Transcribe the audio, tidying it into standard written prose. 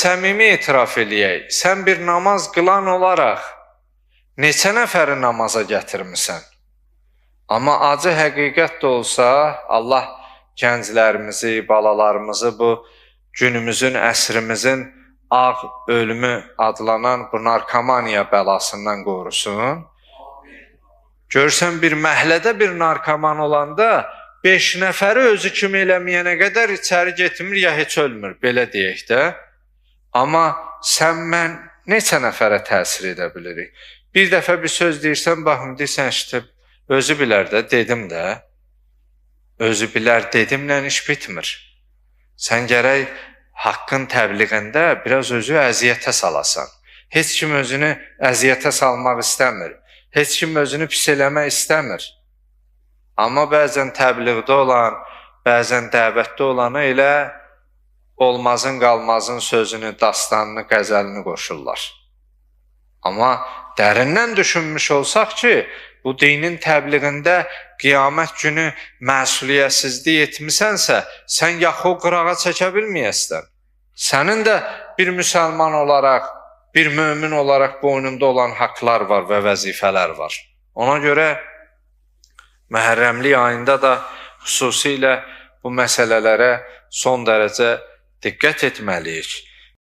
səmimi etiraf eləyək, sən bir namaz qılan olaraq neçə nəfəri namaza gətirmisən? Amma acı həqiqət də olsa, Allah gənclərimizi, balalarımızı bu günümüzün, əsrimizin ağ ölümü adlanan bu narkomaniya bəlasından qorusun. Görsən bir məhəllədə bir narkoman olanda 5 nəfəri özü kimi eləməyənə qədər içəri getmir ya heç ölmür, belə deyək də. Amma sən mən neçə nəfərə təsir edə bilirik? Bir dəfə bir söz deyirsən, baxın, deyirsən, işte, özü bilər də, dedim də. Özü bilər dedimlə iş bitmir. Sən gərək haqqın təbliğində biraz özü əziyyətə salasan. Heç kim özünü əziyyətə salmaq istəmir. Heç kim özünü pis eləmək istəmir. Amma bəzən təbliğdə olan, bəzən dəvətdə olanı elə olmazın qalmazın sözünü, dastanını, qəzəlini qoşurlar. Amma dərindən düşünmüş olsaq ki, bu dinin təbliğində qiyamət günü məsuliyyətsizlik etmisənsə, sən yaxı o qırağa çəkə bilməyəsən. Sənin də bir müsəlman olaraq, bir mömin olaraq boynunda olan haqlar var və vəzifələr var. Ona görə Məhərrəmlik ayında da xüsusilə bu məsələlərə son dərəcə diqqət etməliyik.